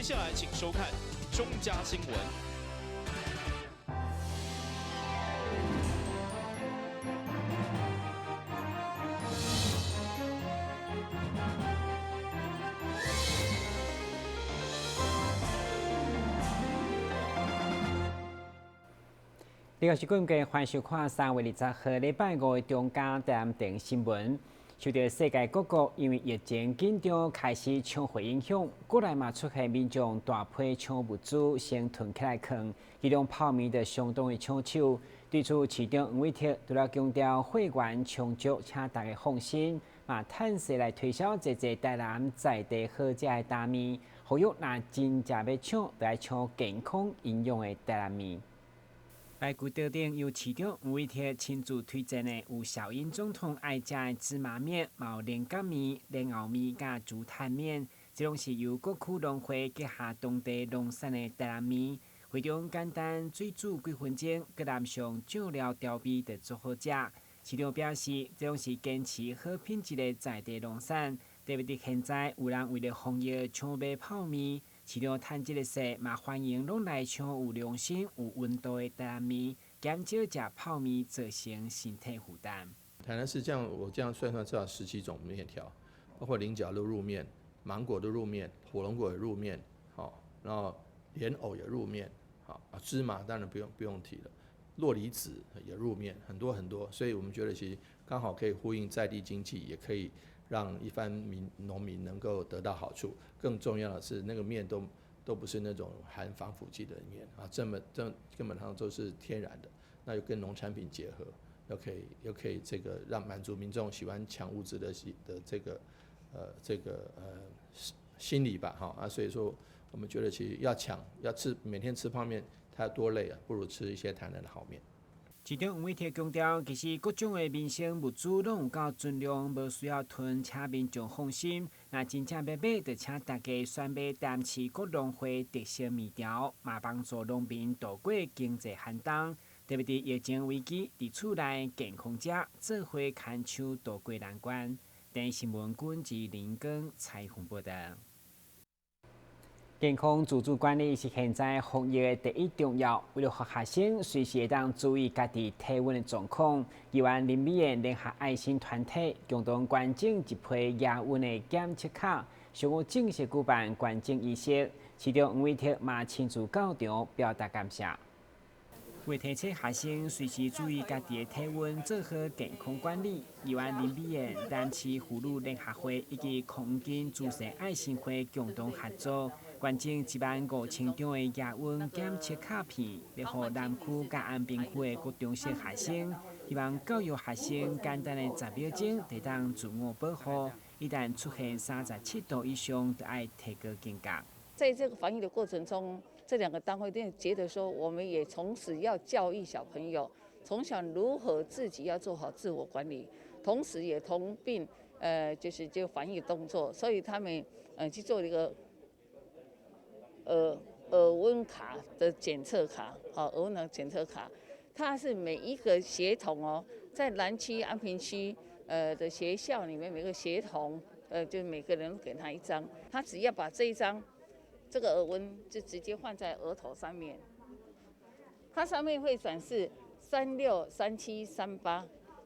接下來請收看中嘉新聞。呢個是今日歡迎收看3月20號禮拜五的中嘉台南新聞。受到世界各國因為疫情緊張開始搶貨影響，國內嘛出現民眾大批搶物資先囤起來囥，其中泡麵就相當的搶手。對此，市長黃偉哲除了強調貨源充足，請大家放心，嘛趁勢來推銷濟濟台南在地好食的擔麵，呼籲若真正欲搶，就愛搶健康營養的台南麵。排骨桌頂由市長黃偉哲親自推薦的，有小英總統愛食的芝麻麵，嘛有蓮角麵、蓮藕麵佮豬蛋麵，這攏是由各區農會結合當地農產的台南麵。會中簡單水煮幾分鐘，閣淋上醬料調味就做好食。市長表示，這攏是堅持好品質的在地農產，特別佇現在有人為了防疫搶買泡麵。市長趁這个勢，嘛歡迎攏來搶有良心、有溫度的台南麵，減少食泡麵造成身體負擔。台南市這樣，我這樣算算至少10幾種麵條，包括菱角的入麵、芒果的入麵、火龍果的入麵，好，然後蓮藕也入麵，好，芝麻當然不用提了，酪梨子也入麵，很多很多，所以我們覺得其實剛好可以呼應在地經濟，也可以讓一般民農民能夠得到好處。更重要的是，那個麵都不是那種含防腐劑的麵啊，這麼這根本上都是天然的，那又跟農產品結合，又可以這個讓滿足民眾喜歡搶物資的這個心理吧，哈啊，所以說我們覺得其實要搶要吃每天吃泡麵，它多累啊，不如吃一些台南的好麵。市長黃偉哲強調，其實各種的民生物資攏有夠存量，無需要囤，請民眾放心。若真正欲買，就請大家選買台南市各農會特色麵條，嘛幫助農民渡過經濟寒冬。特別佇疫情危機，佇厝內健康食，做伙牽手渡過難關。電視新聞君是林根採訪報道。健康自主管理是現在防疫的第一重要。為了予學生隨時會當注意家己體溫的狀況，議員林美燕聯合愛心團體共同捐贈一批額溫的檢測卡，上午正式舉辦捐贈儀式，市長黃偉哲嘛親自到場表達感謝。為提醒學生隨時注意家己的體溫，做好健康管理，議員林美燕、台南市婦女聯合會以及空軍慈善愛心會共同合作，捐贈1萬5千張的額溫檢測卡片，欲予南區佮安平區的國中小學生，希望教育學生簡單的10秒鐘就當自我保護，一旦出現37度以上，就愛提高警覺。在這個防疫的過程中，這兩個單位都覺得說，我們也從此要教育小朋友，從小如何自己要做好自我管理，同時也同並，就是這個防疫動作，所以他們去做一個耳溫卡的檢測卡，好，耳溫的檢測卡，它是每一個學童哦，在南區、安平區的學校裡面，每個學童，就每個人給他一張，他只要把這一張。這個耳溫就直接放在額頭上面，它上面會展示36、37、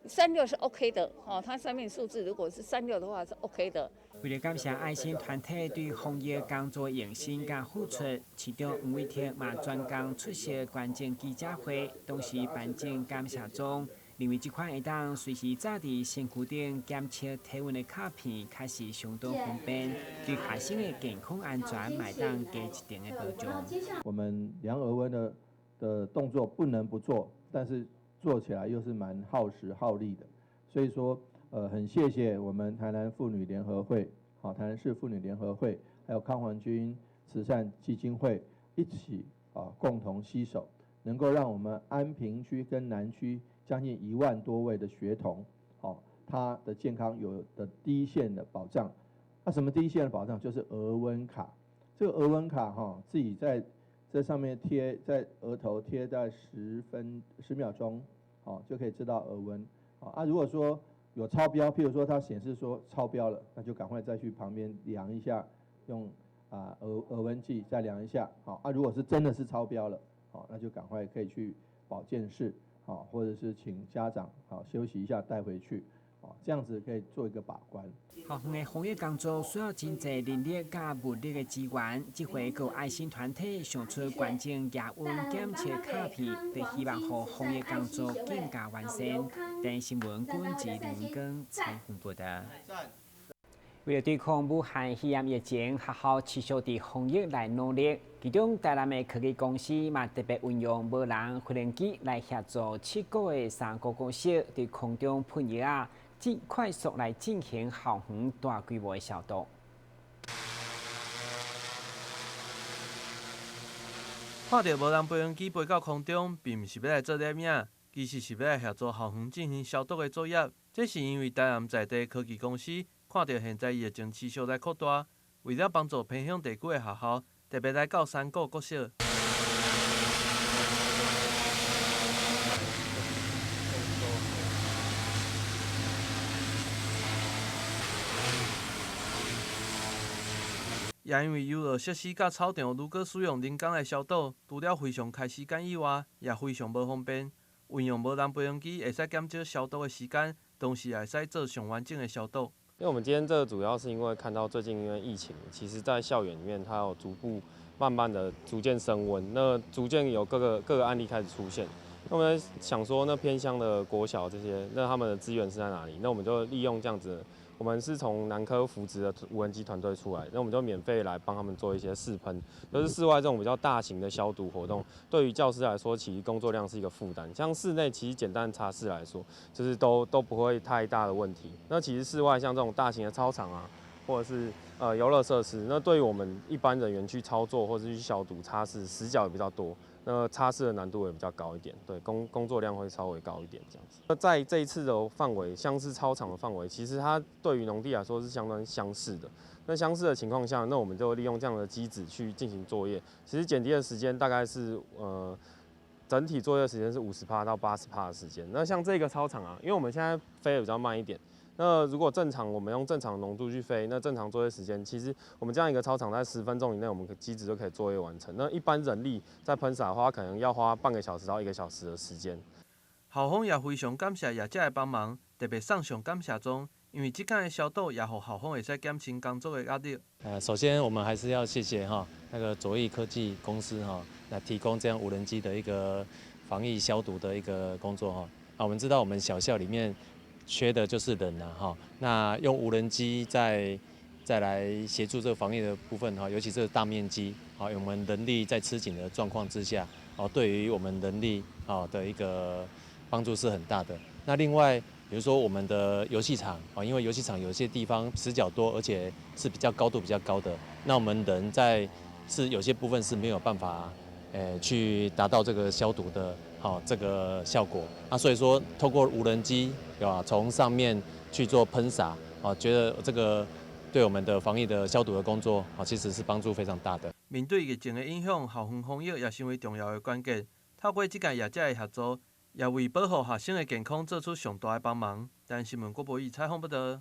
38，36是 OK 的哦。它上面數字如果是三六的話是 OK 的。為了感謝愛心團體對防疫工作用心佮付出，市長黃偉哲嘛專工出席捐贈記者會，同時頒贈感謝狀，認為這款會當隨時紮佇身軀頂檢測體溫的卡片，確實相當方便，對學生的健康安全嘛會當加一定的保障。我們量額溫的動作不能不做，但是做起來又是蠻耗時耗力的，所以說，很謝謝我們台南婦女聯合會，好，台南市婦女聯合會，還有康環君慈善基金會一起啊，共同攜手，能夠讓我們安平區跟南區將近1萬多位的學童，好，他的健康有的第一線的保障。那什麼第一線的保障？就是額溫卡。這個額溫卡哈，自己在這上面貼，在額頭貼在10秒鐘，好，就可以知道額溫。啊，如果說有超標，譬如說它顯示說超標了，那就趕快再去旁邊量一下，用啊額溫計再量一下，好啊，如果是真的是超標了，好，那就趕快可以去保健室，好，或者是請家長好休息一下帶回去，哦，這樣子可以做一個把關。學校的防疫工作需要真濟人力佮物力的支援，這回閣有愛心團體想出捐贈額溫檢測卡片，就希望予防疫工作更加完善。電視新聞軍志林光採訪報道。為了對抗武漢肺炎疫情，學校持續佇防疫來努力。其中，台南的科技公司嘛特別運用無人飛行機來協助七股的三股國小佇空中噴藥仔，盡快速來進行校園大規模的消毒。看著無人飛行機飛到空中，並毋是欲來做攝影，其實是欲來協助校園進行消毒的作業。這是因為台南在地科技公司看著現在疫情持續來擴大，為了幫助偏鄉地區的學校，特別來到山谷國小。也因為遊樂設施佮草場如果使用人工來消毒，除了非常開時間以外，也非常無方便。運用無人飛行機會使減少消毒的時間，同時也會使做上完整的消毒。因為我們今天這個主要是因為看到最近因為疫情，其實在校園裡面它有逐步慢慢的逐漸升溫，那逐漸有各個案例開始出現。那我們想說，那偏鄉的國小這些，那他們的資源是在哪裡？那我們就利用這樣子，我們是從南科扶植的無人機團隊出來，那我們就免費來幫他們做一些試噴，就是室外這種比較大型的消毒活動，對於教師來說，其實工作量是一個負擔。像室內其實簡單擦拭來說，就是都不會太大的問題。那其實室外像這種大型的操場啊，或者是遊樂設施，那對於我們一般人員去操作或者是去消毒擦拭，死角也比較多。那擦拭的難度也比較高一點，對工作量會稍微高一點這樣子。那在這一次的範圍，像是操場的範圍，其實它對於農地來說是相當相似的。那相似的情況下，那我們就利用這樣的機制去進行作業。其實減低的時間大概是整體作業時間是50%到80%的時間。那像這個操場啊，因為我們現在飛得比較慢一點。那如果正常，我們用正常濃度去飛，那正常作業時間，其實我們這樣一個操場在10分鐘以內，我們機子就可以作業完成。那一般人力在噴灑的話，可能要花半個小時到1個小時的時間。校方也非常感謝業者的幫忙，特別送上感謝狀，因為這工的消毒也予校方會使減輕工作的壓力。首先我們還是要謝謝哈那個卓易科技公司哈，來提供這樣無人機的一個防疫消毒的一個工作哈。啊，我們知道我們小校裡面缺的就是人啊，哈，那用無人機再來協助這個防疫的部分哈，尤其是大面積，好，我們人力在吃緊的狀況之下，哦，對於我們人力啊的一個幫助是很大的。那另外，比如說我們的遊戲場啊，因為遊戲場有些地方死角多，而且是比較高度比較高的，那我們人在是有些部分是沒有辦法，去達到這個消毒的。好，這個效果啊，所以說透過無人機，對吧？從上面去做噴灑，啊，覺得這個對我們的防疫的消毒的工作，啊，其實是幫助非常大的。面對疫情的影響，校園防疫也成為重要的關鍵。透過這屆業者的協助，也為保護學生的健康做出上大的幫忙。台視新聞郭博義採訪報導。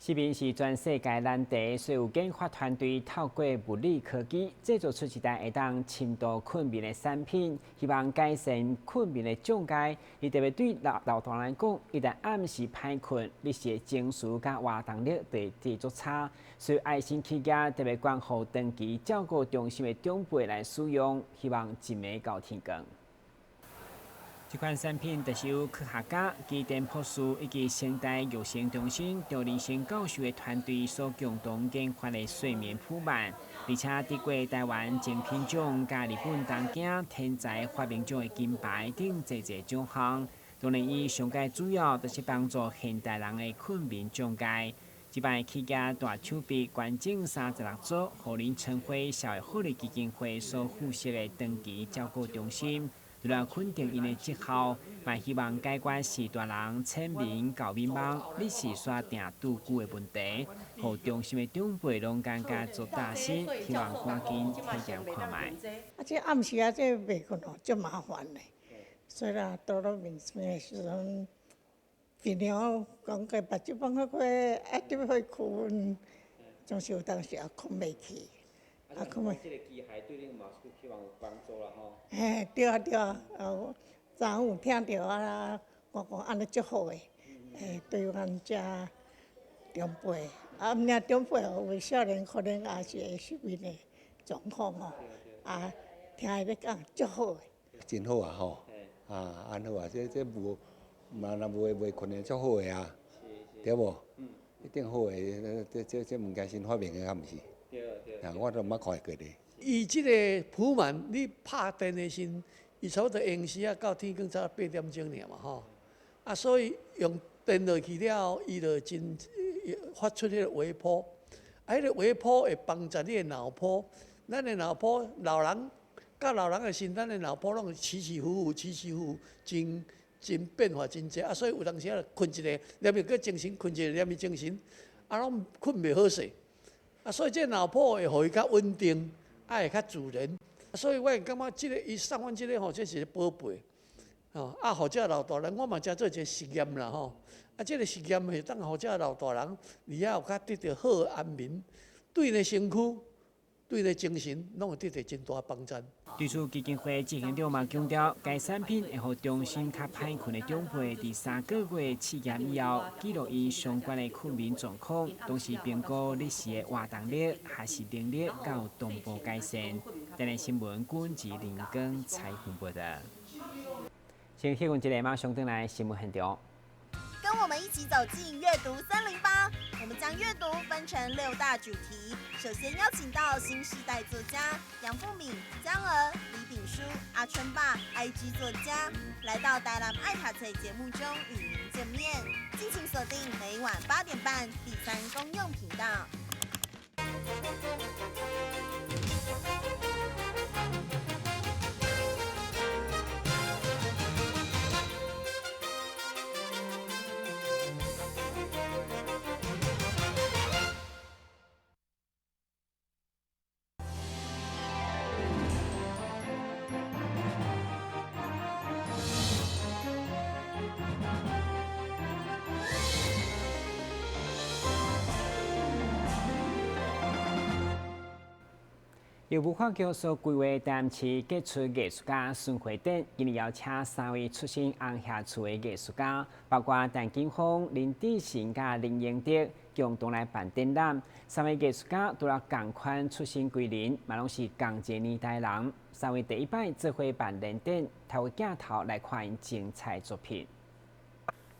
失眠是全世界難題，所以有研發團隊透過物理科技製造出一台會當深度睏眠的產品，希望改善睏眠的障礙。伊特別對老老大人講，一旦暗時歹睏，日時的情緒佮活動力就會繼續差。所以愛心企業特別捐予長期照顧中心的長輩來使用，希望一暝到天光。這款產品就是由科學家、機電博士以及成大育成中心張仁生教授的團隊所共同研發的睡眠鋪板，而且得過台灣精品獎、佮日本東京天才發明獎的金牌等濟濟獎項。當然，伊上蓋主要就是幫助現代人的睏眠障礙。這擺企業大手筆捐贈36組，予林春輝社會福利基金會所負責的長期照顧中心。除了肯定𪜶的績效，嘛希望解決序大人淺眠到眠夢、日時煞定拄久的問題，予中心的長輩攏感覺足擔心，希望趕緊體驗看覓。啊，這暗時啊，這袂睏哦，足麻煩的。所以啦，倒落眠床的時陣，盡量講個目睭放較開，啊，就欲睏。總是有當時也睏袂去，啊睏袂。這個機械對恁嘛是希望有幫助啦吼。嘿，對啊對啊，啊，昨昏有聽著啊，我講按呢足好的，欸，對阮遮長輩，啊，毋爾長輩哦，有少年可能也是會失眠的狀況吼，啊，聽伊咧講足好的。真好啊吼，啊，按好啊，這這無嘛若無袂睏的足好的啊，對無？一定好的，這這這物件新發明的，敢毋是？對對。啊，我都毋捌看過咧。伊這個普滿，你拍電的時，伊差不多閒時啊，到天光才8點鐘爾嘛吼。啊，所以用電落去了後，伊就真發出彼個微波，啊，彼個微波會幫助你的腦波。咱的腦波，老人佮老人的時，咱的腦波攏是起起伏伏，起起伏伏，真真變化真濟。啊，所以有當時啊，睏一下，連伊閣精神，睏一下，連伊精神，啊，攏睏袂好勢。啊，所以這腦波會予伊較穩定，啊，會較自然。所以我會感覺這個伊送阮這個吼，這是個寶貝。吼，啊，予這老大人，我嘛誠做一個實驗啦吼。啊，這個實驗會當予這老大人，佇遐有較得著好的安眠，對𪜶身軀、對𪜶精神，攏會得著真大幫助。對此，基金會執行長嘛強調，該產品會予中心較歹睏的長輩，佇3個月試驗以後，記錄𪜶相關的睏眠狀況，同時評估日時的活動力、學習能力，佮有同步改善。台南新聞軍志林光採訪報道。先休困一下，馬上轉來新聞現場。跟我們一起走進閱讀308，我們將閱讀分成6大主題。首先邀請到新世代作家楊富敏、江娥、李炳書、阿春爸、IG 作家，來到台南愛讀冊節目中與您見面。敬請鎖定每晚8點半第三公用頻道。由文化局所規劃台南市傑出藝術家巡迴展，今年邀請3位出身紅瓦厝的藝術家，包括陳金鋒、林志成佮林英德，共同來辦展覽。3位藝術家除了仝款出身歸仁，嘛攏是仝一個年代人。3位第一擺做伙辦聯展，透過鏡頭來看𪜶精彩作品。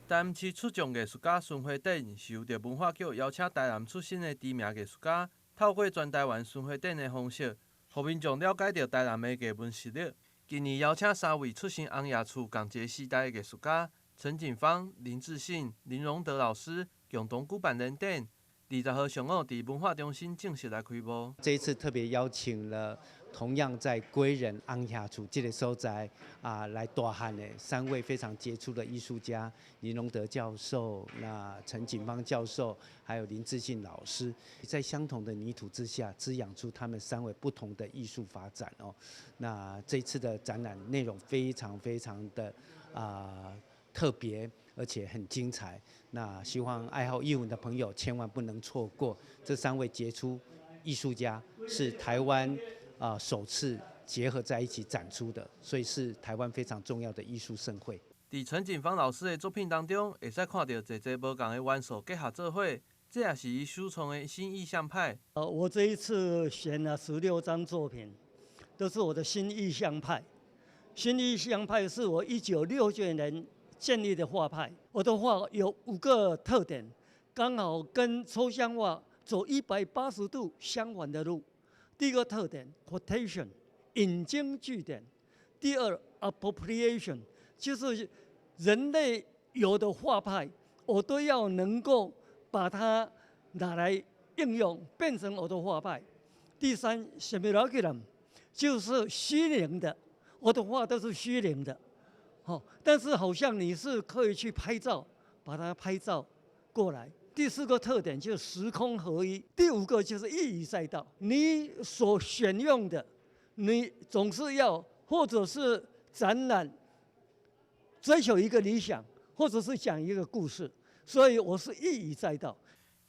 台南市出眾藝術家巡迴展是由著文化局邀請台南出身的知名藝術家，透過全台灣巡迴展的方式，予民眾了解著台南的藝文實力。今年邀請3位出身紅瓦厝仝一個時代的藝術家陳景芳、林志信、林榮德老師共同舉辦聯展。20號上午佇文化中心正式來開幕。這一次特別邀請了同樣在歸仁紅瓦厝這個所在啊來大漢的3位非常傑出的藝術家林榮德教授、那陳景芳教授，還有林志信老師，在相同的泥土之下滋養出他們3位不同的藝術發展哦。那這次的展覽內容非常非常的特別，而且很精彩。那希望愛好藝文的朋友千萬不能錯過這3位傑出藝術家，是台灣首次結合在一起展出的，所以是台灣非常重要的藝術盛會。佇陳景芳老師的作品當中，會使看著濟濟無仝的元素結合做伙，這也是伊首創的新意象派。我這一次選了16張作品，都是我的新意象派。新意象派是我1969年建立的畫派。我的畫有5個特點，剛好跟抽象畫走180度相反的路。第一個特點，quotation，引經據典；第二，appropriation，就是人類有的畫派，我都要能夠把它拿來應用，變成我的畫派。第三，simulacrum，就是虛靈的，我的畫都是虛靈的。但是好像你是可以去拍照，把它拍照過來。第4個特點就是時空合一。第5個就是意義載道。你所選用的，你總是要或者是展覽，追求一個理想，或者是講一個故事。所以我是意義載道。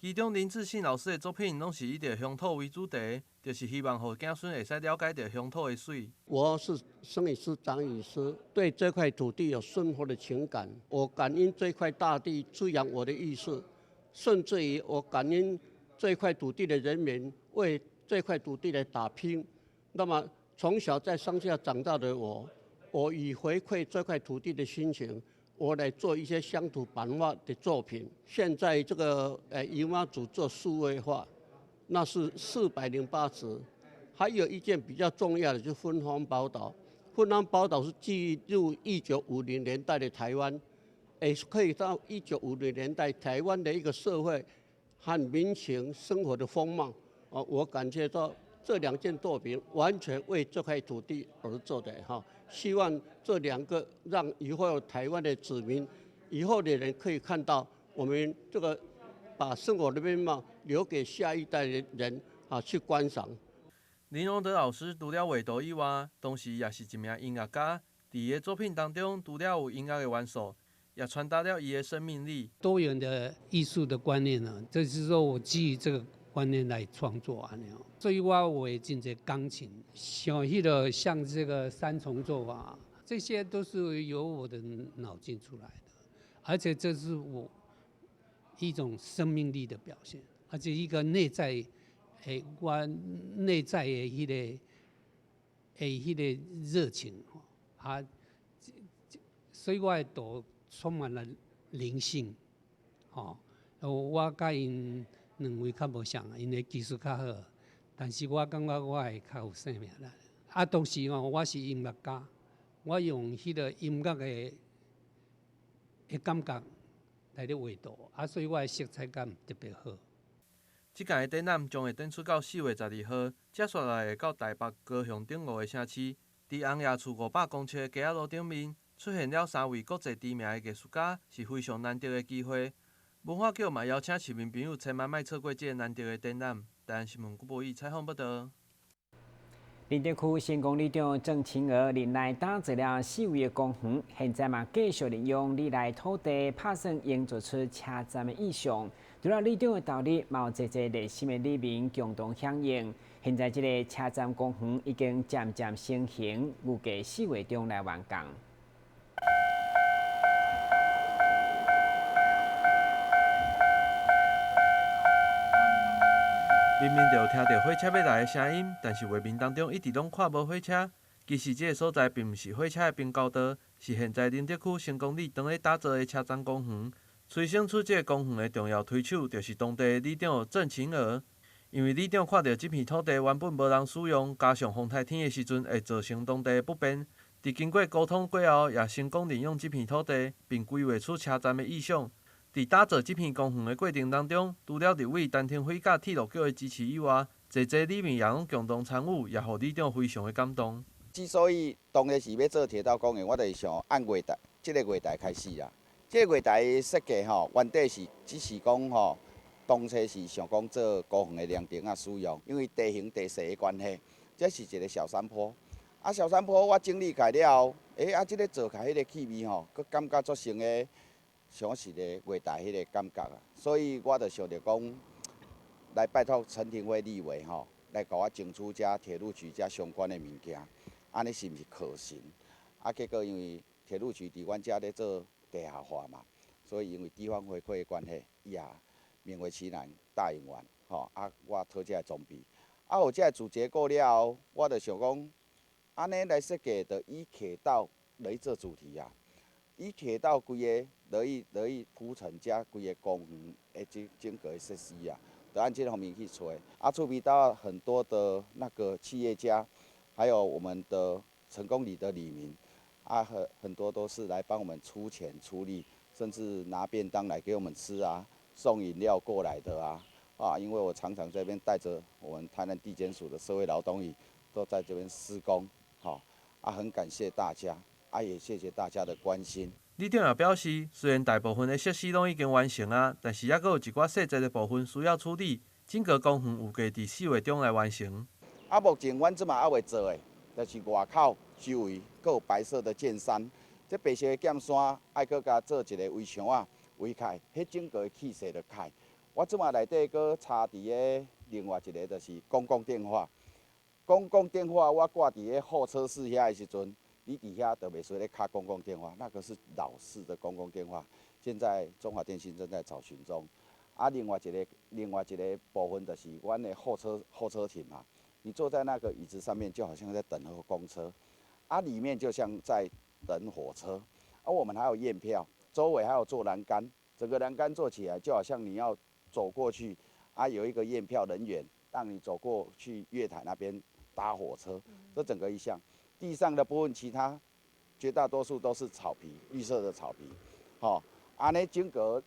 其中林志信老师的作品攏是以著鄉土為主題，就是希望予子孫會使了解著鄉土的媠。我是生於斯長於斯，對這塊土地有深厚的情感。我感恩這塊大地滋養我的藝術，甚至於我感恩這塊土地的人民為這塊土地來打拼。那麼從小在鄉下長大的我，我以回饋這塊土地的心情，我來做一些鄉土版畫的作品。現在這個姨媽組做數位化，那是408尺。還有一件比較重要的，就是芬芳寶島。芬芳寶島是記錄1950年代的台灣，可以到1950年代台灣的一個社會和民情生活的風貌。哦，我感覺到這兩件作品完全為這塊土地而做的哈。希望這兩個讓以後台灣的子民，以後的人可以看到我們這個把生活的面貌留給下一代的人啊去觀賞。林榮德老師除了畫圖以外，同時也是一名音樂家。佇伊的作品當中，除了有音樂的元素，也傳達了伊的生命力。多元的藝術的觀念呢，就是說我基於這個觀念來創作按呢。所以我畫真濟鋼琴，像彼個像這個三重奏啊，這些都是由我的腦筋出來的，而且這是我一種生命力的表現，而且一個內在。我內在的彼個熱情，啊，所以我的圖充滿了靈性，吼。我佮𪜶兩位較無像，𪜶的技術較好，但是我感覺我會較有生命力。啊，同時吼，我是音樂家，我用彼個音樂的感覺來咧畫圖，啊，所以我的色彩感特別好。這屆的展覽將會展出到4月12號，接紲來會到台北、高雄等5個城市。佇紅葉厝500公尺的街仔路頂面，出現了三位國際知名的藝術家，是非常難得的機會。文化局嘛邀請市民朋友千萬莫錯過這個難得的展覽。台灣新聞郭博宇採訪報導。林德區成功里長鄭清娥任內打造了四維的公園，現在嘛繼續利用里內土地拍算營造出車站的意象。除了里長的投入，嘛有濟濟熱心的里民共同響應。現在這个車站公園已經漸漸成型，預計4月中來完工。明明就有聽著火車欲來的聲音，但是畫面當中一直攏看無火車。其實這个所在並毋是火車的平交道，是現在寧德區成功里當咧打造的車站公園。催生出這个公園的重要推手，就是當地的里長鄭晴娥。因為里長看著這片土地原本無人使用，加上風颱天的時陣會造成當地的不便，佇經過溝通過後，也成功利用這片土地，並規劃出車站的意象。佇打造這片公園的過程當中，除了立委陳亭妃佮鐵路局的支持以外，濟濟里民也攏共同參與，也予里長非常的感動。之所以當時是欲做鐵道公園，我就是想按月台，這个月台開始啦。這个月台設計吼，原底是只是講吼，當初是想講做公園的涼亭仔使用，因為地形地勢的關係，這是一個小山坡。啊，小山坡我整理開了後，啊，這个做起來彼个氣味吼，閣感覺足成个。像是个月台彼个感覺啊，所以我就想著講，來拜託陳亭妃立委吼，來共我爭取遮鐵路局遮相關的物件，按呢是毋是可行？啊，結果因為鐵路局佇阮遮咧做地下化嘛，所以因為地方回饋的關係，伊也勉為其難答應完，吼啊，我討這个裝備，啊，有這个主結果了後，我就想講，按呢來設計，就以鐵道來做主題啊。以鐵道規个落去鋪陳遮規个公園的整整個設施啊，就按這方面去揣。啊，厝邊兜很多的那個企業家，還有我們的成功里的里民，啊，很多都是來幫我們出錢出力，甚至拿便當來給我們吃啊，送飲料過來的啊，啊，因為我常常這邊帶著我們台南地檢署的社會勞動力，都在這邊施工，吼，啊，很感謝大家。啊，也謝謝大家的關心。里長也表示，雖然大部分的設施攏已經完成啊，但是猶閣有一寡細節的部分需要處理。整個公園預計佇4月中來完成。啊，目前阮這馬猶未做的，就是外口周圍閣有白色的劍山，這白色的劍山愛閣共做一个圍牆仔圍開，彼整個的氣勢就開。我這馬內底閣插佇个另外一个，就是公共電話。公共電話我掛佇个候車室遐的時陣，你佇遐就袂使咧敲公共電話，那個是老式的公共電話。現在中華電信正在找尋中。啊，另外一個部分就是阮的候車亭嘛，你坐在那個椅子上面，就好像在等候公車，啊，裡面就像在等火車。啊，我們還有驗票，周圍還有做欄杆，整個欄杆做起來就好像你要走過去，啊，有一個驗票人員讓你走過去月台那邊搭火車。這整個一項，地上的部分，其他絕大多數都是草皮，綠色的草皮，吼，按呢整個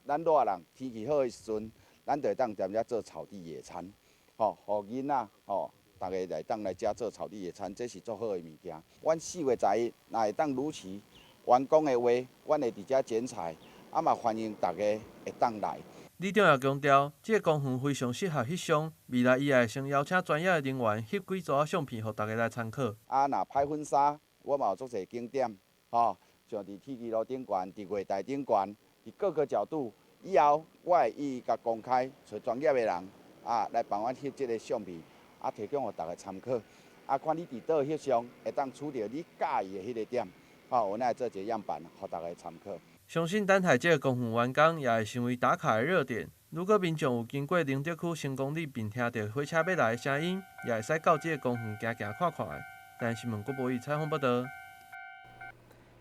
咱熱人天氣好的時陣，咱就會當踮遮做草地野餐，吼，予囡仔吼，逐家來當來遮做草地野餐，這是足好的物件。阮4月11若會當如期完工的話，阮會佇遮剪彩，啊嘛歡迎大家會當來。里長也強調，這個公園非常適合翕相，未來伊也會先邀請專業的人員翕幾組仔相片，予大家來參考。啊，若拍婚紗，我嘛有足濟景點，吼，像佇鐵支路頂懸，佇月台頂懸，佇各個角度，以後我會一一共公開，揣專業的人啊來幫阮翕這個相片，啊提供予大家參考。啊，看你佇佗翕相，會當取著你佮意的彼個點，吼，阮來做一個樣板，予大家參考。相信等待這個公園完工，也會成為打卡的熱點。如果民眾有經過寧德區成功里，並聽著火車欲來的聲音，也會使到這個公園行行看看的。台新聞郭博宇採訪報導。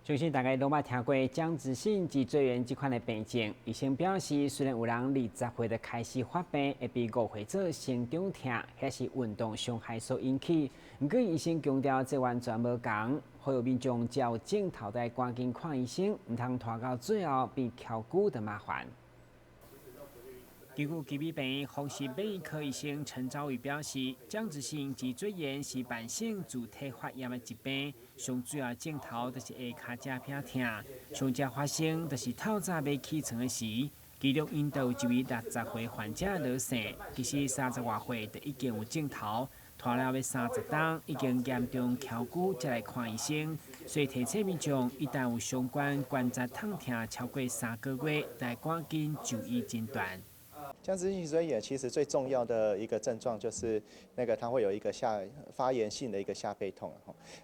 相信大家攏捌聽過僵直性脊椎炎這款的病症。醫生表示，雖然有人20歲就開始發病，會比5歲做生長痛，抑是運動傷害所引起。毋過醫生強調，這完全無仝。呼籲民眾只要有症頭，著趕緊看醫生，毋通拖到最後變蹺久就麻煩。根據基米病院風濕免疫科醫生陳昭宇表示，僵直性脊椎炎是慢性自體發炎的疾病，上主要症頭就是下跤脊偏疼，上常發生就是透早欲起床的時。其中𪜶就有一位60歲患者羅姓，其實30外歲就已經有症頭，拖了欲30冬，已經嚴重蹺久才來看醫生。所以提醒民眾，一旦有相關關節痛疼超過3個月，著趕緊就醫診斷。僵直性脊椎炎其實最重要的一個症狀就是那個它會有一個下發炎性的一個下背痛，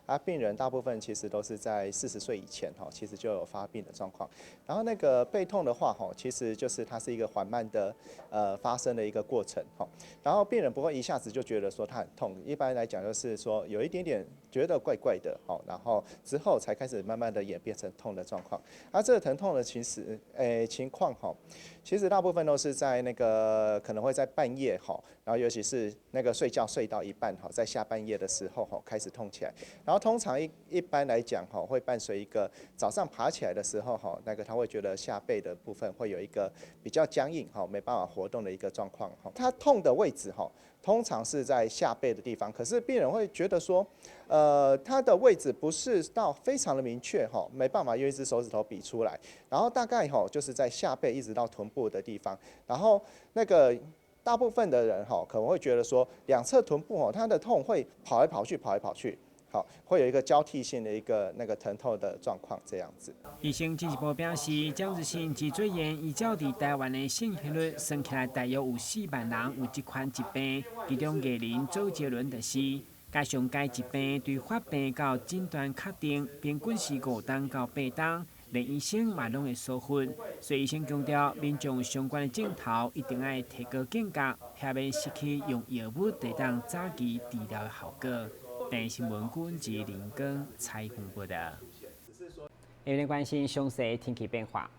啊，病人大部分其實都是在40歲以前哈，其實就有發病的狀況。然後那個背痛的話哈，其實就是它是一個緩慢的發生的一個過程哈。然後病人不會一下子就覺得說他很痛，一般來講就是說有一點點覺得怪怪的，然後之後才開始慢慢的演變成痛的狀況。啊，這個疼痛的其實情況哈，其實大部分都是在那個可能會在半夜哈，然後尤其是那個睡覺睡到一半哈，在下半夜的時候哈開始痛起來，然後通常一般來講哈，會伴隨一個早上爬起來的時候哈，那個他會覺得下背的部分會有一個比較僵硬哈，沒辦法活動的一個狀況哈。它痛的位置哈，通常是在下背的地方，可是病人會覺得說，它的位置不是到非常的明確哈，沒辦法用一隻手指頭比出來，然後大概哈就是在下背一直到臀部的地方，然後那個大部分的人哈可能會覺得說，兩側臀部哦，它的痛會跑來跑去，跑來跑去，好，會有一個交替性的一個那個疼痛的狀況這樣子。醫生進一步表示，僵直性脊椎炎依照佇台灣的盛行率算起來，大約有4萬人有這款疾病，其中藝人周杰倫就是。加上該疾病對發病到診斷確定，平均是5冬到8冬，連醫生嘛攏會疏忽。所以醫生強調，民眾相關的症頭一定愛提高警覺，避免失去用藥物得當早期治療的效果。電視新聞君及林根採訪報導。下面關心詳細天氣變化。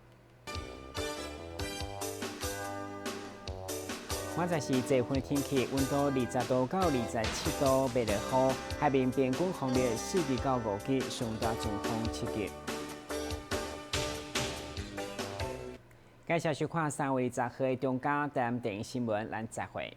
現在是這份天氣，溫度20度到27度，袂落雨。海面平均風力4級到5級，上大陣風7級。介紹收看3月20號的中嘉台電視新聞，咱再會。